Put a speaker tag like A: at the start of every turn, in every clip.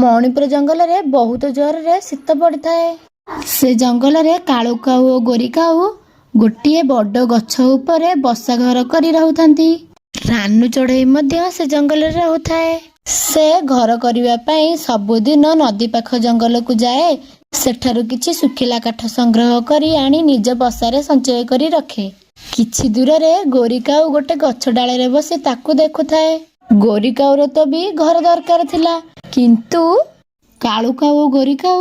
A: ମଣିପୁର ଜଙ୍ଗଲରେ ବହୁତ ଜୋରରେ ଶୀତ ପଡ଼ିଥାଏ। ସେ ଜଙ୍ଗଲରେ କାଳୁ କାଉ ଓ ଗୋରି କାଉ ଗୋଟିଏ ବଡ଼ ଗଛ ଉପରେ ବସା ଘର କରି ରହୁଥାନ୍ତି। ରାନୁ ଚଢ଼େଇ ମଧ୍ୟ ସେ ଜଙ୍ଗଲରେ ରହୁଥାଏ। ସେ ଘର କରିବା ପାଇଁ ସବୁଦିନ ନଦୀ ପାଖ ଜଙ୍ଗଲକୁ ଯାଏ। ସେଠାରୁ କିଛି ଶୁଖିଲା କାଠ ସଂଗ୍ରହ କରି ଆଣି ନିଜ ବସାରେ ସଞ୍ଚୟ କରି ରଖେ। କିଛି ଦୂରରେ ଗୋରି କାଉ ଗୋଟେ ଗଛ ଡାଳରେ ବସି ତାକୁ ଦେଖୁଥାଏ। ଗୋରି କାଉର ତ ବି ଘର ଦରକାର ଥିଲା, କିନ୍ତୁ କାଳୁ କାଉ ଓ ଗୋରି କାଉ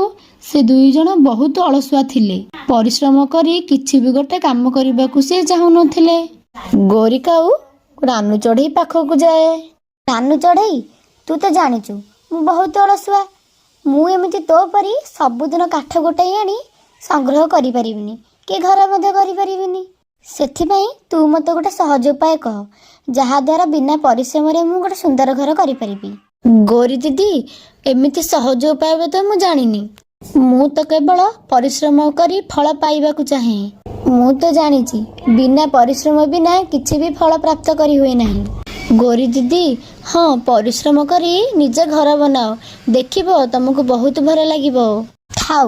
A: ସେ ଦୁଇ ଜଣ ବହୁତ ଅଳସୁଆ ଥିଲେ। ପରିଶ୍ରମ କରି କିଛି ବି ଗୋଟେ କାମ କରିବାକୁ ସେ ଚାହୁଁନଥିଲେ। ଗୋରି କାଉ ରାନୁ ଚଢ଼େଇ ପାଖକୁ ଯାଏ।
B: ରାନୁ ଚଢ଼େଇ, ତୁ ତ ଜାଣିଛୁ ମୁଁ ବହୁତ ଅଳସୁଆ। ମୁଁ ଏମିତି ତୋ ପରି ସବୁଦିନ କାଠ ଗୋଟାଇ ଆଣି ସଂଗ୍ରହ କରିପାରିବିନି କି ଘର ମଧ୍ୟ କରିପାରିବିନି। ସେଥିପାଇଁ ତୁ ମୋତେ ଗୋଟେ ସହଜ ଉପାୟ କହ, ଯାହାଦ୍ୱାରା ବିନା ପରିଶ୍ରମରେ ମୁଁ ଗୋଟେ ସୁନ୍ଦର ଘର କରିପାରିବି।
A: ଗୋରି ଦିଦି, ଏମିତି ସହଜ ଉପାୟ ତ ମୁଁ ଜାଣିନି। ମୁଁ ତ କେବଳ ପରିଶ୍ରମ କରି ଫଳ ପାଇବାକୁ ଚାହେଁ। ମୁଁ ତ ଜାଣିଛି, ବିନା ପରିଶ୍ରମ ବିନା କିଛି ବି ଫଳ ପ୍ରାପ୍ତ କରି ହୁଏ ନାହିଁ। ଗୋରି ଦିଦି, ହଁ, ପରିଶ୍ରମ କରି ନିଜ ଘର ବନାଅ, ଦେଖିବ ତମକୁ ବହୁତ ଭଲ ଲାଗିବ।
B: ଥାଉ,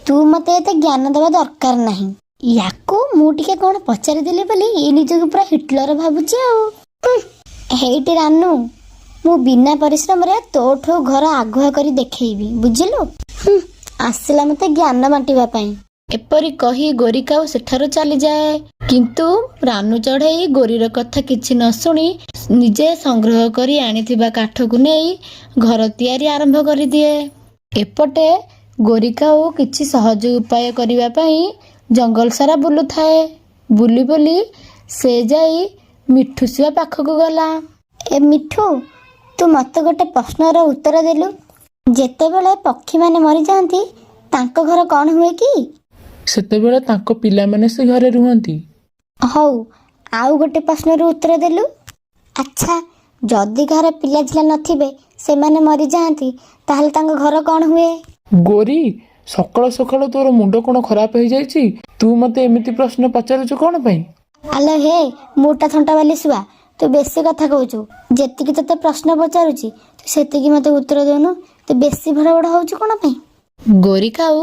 B: ତୁ ମୋତେ ଏତେ ଜ୍ଞାନ ଦେବା ଦରକାର ନାହିଁ। ୟାକୁ ମୁଁ ଟିକେ କ'ଣ ପଚାରିଦେଲି ବୋଲି ଏ ନିଜକୁ ପୁରା ହିଟଲର ଭାବୁଛି ଆଉ। ହେଇଟି ରାନୁ, ମୁଁ ବିନା ପରିଶ୍ରମରେ ତୋଠୁ ଘର ଆଗୁଆ କରି ଦେଖେଇବି, ବୁଝିଲୁ? ହୁଁ, ଆସିଲା ମୋତେ ଜ୍ଞାନ ବାଣ୍ଟିବା ପାଇଁ।
A: ଏପରି କହି ଗୋରି କାଉ ସେଠାରୁ ଚାଲିଯାଏ। କିନ୍ତୁ ରାନୁ ଚଢ଼େଇ ଗୋରିର କଥା କିଛି ନ ଶୁଣି ନିଜେ ସଂଗ୍ରହ କରି ଆଣିଥିବା କାଠକୁ ନେଇ ଘର ତିଆରି ଆରମ୍ଭ କରିଦିଏ। ଏପଟେ ଗୋରି କାଉ କିଛି ସହଜ ଉପାୟ କରିବା ପାଇଁ ଜଙ୍ଗଲ ସାରା ବୁଲୁଥାଏ। ବୁଲି ବୁଲି ସେ ଯାଇ ମିଠୁ ଶୁଆ ପାଖକୁ ଗଲା।
B: ଏ ମିଠୁ, ତୁ ମୋତେ ଗୋଟେ ପ୍ରଶ୍ନର ଉତ୍ତର ଦେଲୁ। ଯେତେବେଳେ ପକ୍ଷୀମାନେ ମରିଯାଆନ୍ତି, ତାଙ୍କ ଘର କ'ଣ ହୁଏ କି?
C: ସେତେବେଳେ ତାଙ୍କ ପିଲାମାନେ ସେ ଘରେ ରୁହନ୍ତି।
B: ହଉ, ଆଉ ଗୋଟେ ପ୍ରଶ୍ନର ଉତ୍ତର ଦେଲୁ। ଆଚ୍ଛା, ଯଦି କାହାର ପିଲା ଝିଲା ନଥିବେ, ସେମାନେ ମରିଯାଆନ୍ତି, ତାହେଲେ ତାଙ୍କ ଘର କ'ଣ ହୁଏ?
C: ଗୋରି, ସକାଳୁ ସକାଳୁ ତୋର ମୁଣ୍ଡ କ'ଣ ଖରାପ ହେଇଯାଇଛି? ତୁ ମୋତେ ଏମିତି ପ୍ରଶ୍ନ ପଚାରୁଛୁ କ'ଣ ପାଇଁ?
B: ଆଲୋ ହେ ମୋଟା ଥଣ୍ଟା ବାଲି ଶୁଆ, ତୁ ବେଶୀ କଥା କହୁଛୁ। ଯେତିକି ତୋତେ ପ୍ରଶ୍ନ ପଚାରୁଛି, ତୁ ସେତିକି ମୋତେ ଉତ୍ତର ଦଉନୁ। ତୁ ବେଶୀ ଭଡ଼ ଭଡ଼ ହଉଛୁ କ'ଣ ପାଇଁ?
A: ଗୋରି କାଉ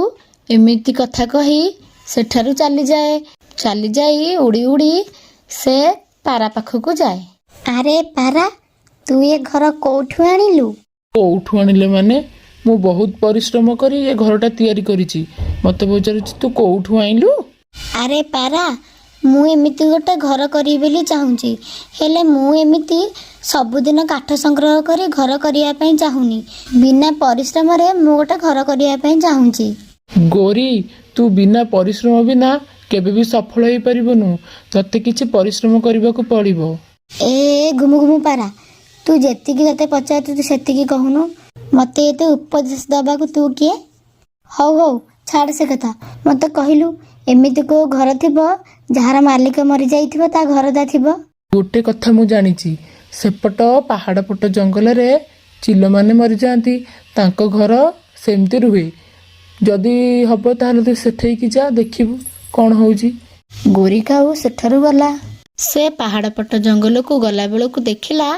A: ଏମିତି କଥା କହି ସେଠାରୁ ଚାଲିଯାଏ। ଚାଲିଯାଇ ଉଡ଼ି ଉଡ଼ି ସେ ପାରା ପାଖକୁ ଯାଏ।
B: ଆରେ ପାରା, ତୁ ଏ ଘର କୋଉଠୁ ଆଣିଲୁ?
C: କୋଉଠୁ ଆଣିଲେ ମାନେ? ମୁଁ ବହୁତ ପରିଶ୍ରମ କରି ଏ ଘରଟା ତିଆରି କରିଛି। ମୋତେ ପଚାରୁଛି ତୁ କୋଉଠୁ ଆଣିଲୁ?
B: ଆରେ ପାରା, ମୁଁ ଏମିତି ଗୋଟେ ଘର କରିବି ବୋଲି ଚାହୁଁଛି। ହେଲେ ମୁଁ ଏମିତି ସବୁଦିନ କାଠ ସଂଗ୍ରହ କରି ଘର କରିବା ପାଇଁ ଚାହୁଁନି। ବିନା ପରିଶ୍ରମରେ ମୁଁ ଗୋଟେ ଘର କରିବା ପାଇଁ ଚାହୁଁଛି।
C: ଗୋରି, ତୁ ବିନା ପରିଶ୍ରମ ବିନା କେବେ ବି ସଫଳ ହେଇପାରିବୁନୁ। ତତେ କିଛି ପରିଶ୍ରମ କରିବାକୁ ପଡ଼ିବ।
B: ଏ ଘୁମୁ ଘୁମୁ ପାରା, ତୁ ଯେତିକି ତତେ ପଚାରୁଛୁ ତୁ ସେତିକି କହୁନୁ। ମତେ ଏତେ ଉପଦେଶ ଦବାକୁ ତୁ କିଏ? ହଉ ହଉ, ଛାଡ଼ ସେ କଥା। ମତେ କହିଲୁ, ଏମିତି କୋଉ ଘର ଥିବ ଯାହାର ମାଲିକ ମରିଯାଇଥିବ, ତା ଘରଟା ଥିବ?
C: ଗୋଟେ କଥା ମୁଁ ଜାଣିଛି, ସେପଟ ପାହାଡ଼ ପଟ ଜଙ୍ଗଲରେ ଚିଲମାନେ ମରିଯାଆନ୍ତି, ତାଙ୍କ ଘର ସେମିତି ରୁହେ। ଯଦି ହବ ତାହେଲେ ତୁ ସେଠେଇକି ଯା, ଦେଖିବୁ କ'ଣ ହଉଛି।
A: ଗୋରି କାଉ ସେଠାରୁ ଗଲା। ସେ ପାହାଡ଼ ପଟ ଜଙ୍ଗଲକୁ ଗଲା ବେଳକୁ ଦେଖିଲା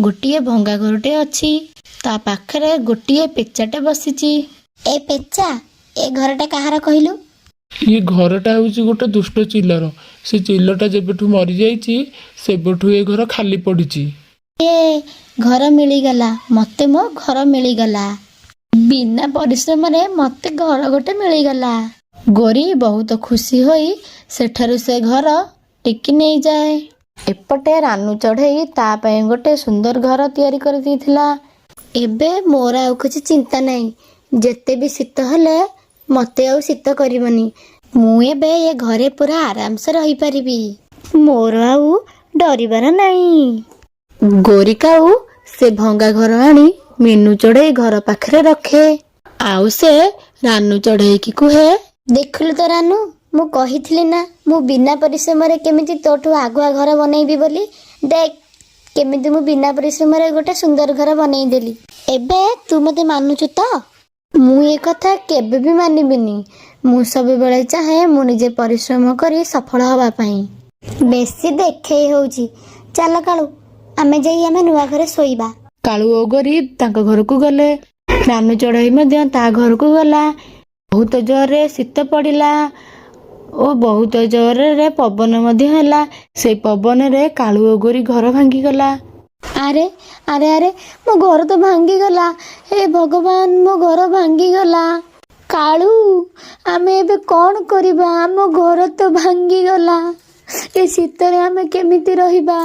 A: ଗୋଟିଏ ଭଙ୍ଗା ଘରଟେ ଅଛି। ତା ପାଖରେ ଗୋଟିଏ ପେଚାଟେ ବସିଛି।
B: ଏ ପେଚା, ଏ ଘରଟା କାହାର କହିଲୁ?
C: ଇଏ ଘରଟା ହେଉଛି ଗୋଟେ ଦୁଷ୍ଟ ଚିଲର। ସେ ଚିଲଟା ଯେବେଠୁ ମରିଯାଇଛି, ସେବେଠୁ ଏ ଘର ଖାଲି ପଡ଼ିଛି।
A: ଏ ଘର ମିଳିଗଲା ମତେ, ମୋ ଘର ମିଳିଗଲା। ବିନା ପରିଶ୍ରମରେ ମତେ ଘର ଗୋଟେ ମିଳିଗଲା। ଗୋରି ବହୁତ ଖୁସି ହୋଇ ସେଠାରୁ ସେ ଘର ଟେକି ନେଇଯାଏ। ଏପଟେ ରାନୁ ଚଢ଼େଇ ତା ପାଇଁ ଗୋଟେ ସୁନ୍ଦର ଘର ତିଆରି କରିଦେଇଥିଲା।
B: ଏବେ ମୋର ଆଉ କିଛି ଚିନ୍ତା ନାହିଁ। ଯେତେ ବି ଶୀତ ହେଲେ ମତେ ଆଉ ଶୀତ କରିବନି। ମୁଁ ଏବେ ଏ ଘରେ ପୁରା ଆରାମସେ ରହିପାରିବି। ମୋର ଆଉ ଡରିବାର ନାହିଁ।
A: ଗୋରି କାଉ ସେ ଭଙ୍ଗା ଘର ଆଣି ମିନୁ ଚଢ଼େଇ ଘର ପାଖରେ ରଖେ। ଆଉ ସେ ରାନୁ ଚଢ଼େଇକି କୁହେ,
B: ଦେଖିଲୁ ତ ରାନୁ, ମୁଁ କହିଥିଲି ନା ମୁଁ ବିନା ପରିଶ୍ରମରେ କେମିତି ତୋଠୁ ଆଗୁଆ ଘର ବନେଇବି ବୋଲି? ଦେଖ କେମିତି ମୁଁ ବିନା ପରିଶ୍ରମରେ ଗୋଟେ ସୁନ୍ଦର ଘର ବନେଇଦେଲି। ଏବେ ତୁ ମତେ ମାନୁଛୁ ତ?
A: ମୁଁ ଏ କଥା କେବେ ବି ମାନିବିନି। ମୁଁ ସବୁବେଳେ ଚାହେଁ ମୁଁ ନିଜେ ପରିଶ୍ରମ କରି ସଫଳ ହବା ପାଇଁ।
B: ବେଶୀ ଦେଖେଇ ହଉଛି। ଚାଲ କାଳୁ, ଆମେ ଯାଇ ଆମେ ନୂଆ ଘରେ ଶୋଇବା।
C: କାଳୁ ଓ ଗୋରି ତାଙ୍କ ଘରକୁ ଗଲେ।
A: ରାନୁ ଚଢ଼େଇ ମଧ୍ୟ ତା ଘରକୁ ଗଲା। ବହୁତ ଜୋରରେ ଶୀତ ପଡ଼ିଲା ଓ ବହୁତ ଜୋରରେ ପବନ ମଧ୍ୟ ହେଲା। ସେଇ ପବନରେ କାଳୁ ଓ ଗୋରି ଘର ଭାଙ୍ଗିଗଲା।
B: ଆରେ ଆରେ ଆରେ, ମୋ ଘର ତ ଭାଙ୍ଗିଗଲା। ହେ ଭଗବାନ, ମୋ ଘର ଭାଙ୍ଗିଗଲା। କାଳୁ, ଆମେ ଏବେ କ'ଣ କରିବା? ଆମ ଘର ତ ଭାଙ୍ଗିଗଲା, ଏ ଶୀତରେ ଆମେ କେମିତି ରହିବା?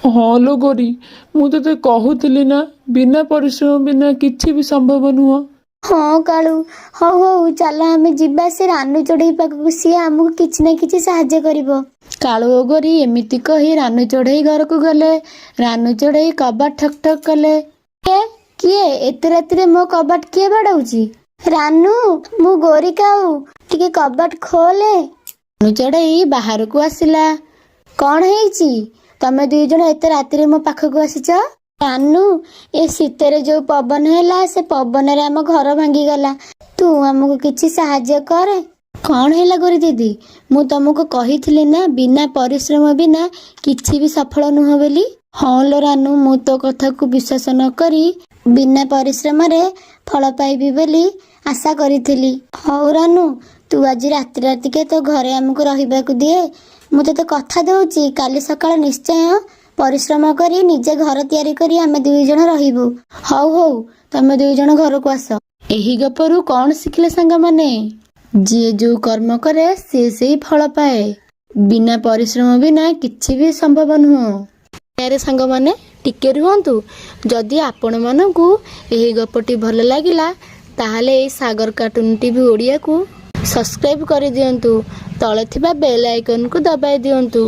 C: ହଁ ଲୋ ଗୋରି, ମୁଁ ତୋତେ କହୁଥିଲି ନା, ବିନା ପରିଶ୍ରମ ବିନା କିଛି ବି ସମ୍ଭବ ନୁହଁ।
B: ହଁ କାଳୁ, ହଉ ହଉ, ଚାଲ ଆମେ ଯିବା ସେ ରାନୁ ଚଢ଼େଇ ପାଖକୁ, ସିଏ ଆମକୁ କିଛି ନା କିଛି ସାହାଯ୍ୟ କରିବ।
A: କାଳୁ ଓ ଗୋରି ଏମିତି କହି ରାନୁ ଚଢ଼େଇ ଘରକୁ ଗଲେ। ରାନୁ ଚଢ଼େଇ କବାଟ ଠକ୍ ଠକ୍ କଲେ।
B: କିଏ କିଏ ଏତେ ରାତିରେ ମୋ କବାଟ କିଏ ବାଡ଼ଉଛି? ରାନୁ, ମୁଁ ଗୋରି କାଉ, ଟିକେ କବାଟ ଖୋଲେ।
A: ରାନୁ ଚଢ଼େଇ ବାହାରକୁ ଆସିଲା।
B: କଣ ହେଇଛି? ତମେ ଦୁଇ ଜଣ ଏତେ ରାତିରେ ମୋ ପାଖକୁ ଆସିଛ? ରାନୁ, ଏ ଶୀତରେ ଯୋଉ ପବନ ହେଲା, ସେ ପବନରେ ଆମ ଘର ଭାଙ୍ଗିଗଲା। ତୁ ଆମକୁ କିଛି ସାହାଯ୍ୟ କରେ।
A: କଣ ହେଲା ଗୋରି ଦିଦି? ମୁଁ ତମକୁ କହିଥିଲି ନା, ବିନା ପରିଶ୍ରମ ବିନା କିଛି ବି ସଫଳ ନୁହଁ ବୋଲି। ହଁ ଲୋ ରାନୁ, ମୁଁ ତୋ କଥାକୁ ବିଶ୍ୱାସ ନ କରି
B: ବିନା ପରିଶ୍ରମରେ ଫଳ ପାଇବି ବୋଲି ଆଶା କରିଥିଲି। ହଉ ରାନୁ, ତୁ ଆଜି ରାତି ରାତିକେ ତୋ ଘରେ ଆମକୁ ରହିବାକୁ ଦିଏ। ମୁଁ ତୋତେ କଥା ଦଉଛି, କାଲି ସକାଳ ନିଶ୍ଚୟ ପରିଶ୍ରମ କରି ନିଜେ ଘର ତିଆରି କରି ଆମେ ଦୁଇ ଜଣ ରହିବୁ।
A: ହଉ ହଉ, ତମେ ଦୁଇ ଜଣ ଘରକୁ ଆସ। ଏହି ଗପରୁ କଣ ଶିଖିଲେ ସାଙ୍ଗମାନେ? ଯିଏ ଯୋଉ କର୍ମ କରେ ସିଏ ସେଇ ଫଳ ପାଏ। ବିନା ପରିଶ୍ରମ ବିନା କିଛି ବି ସମ୍ଭବ ନୁହଁ। ଆରେ ସାଙ୍ଗମାନେ, ଟିକେ ରୁହନ୍ତୁ। ଯଦି ଆପଣମାନଙ୍କୁ ଏହି ଗପଟି ଭଲ ଲାଗିଲା, ତାହେଲେ ଏହି ସାଗର କାର୍ଟୁନ ଟିଭି ଓଡ଼ିଆକୁ ସବସ୍କ୍ରାଇବ୍ କରିଦିଅନ୍ତୁ। ତଳେ ଥିବା ବେଲ୍ ଆଇକନ୍କୁ ଦବାଇ ଦିଅନ୍ତୁ।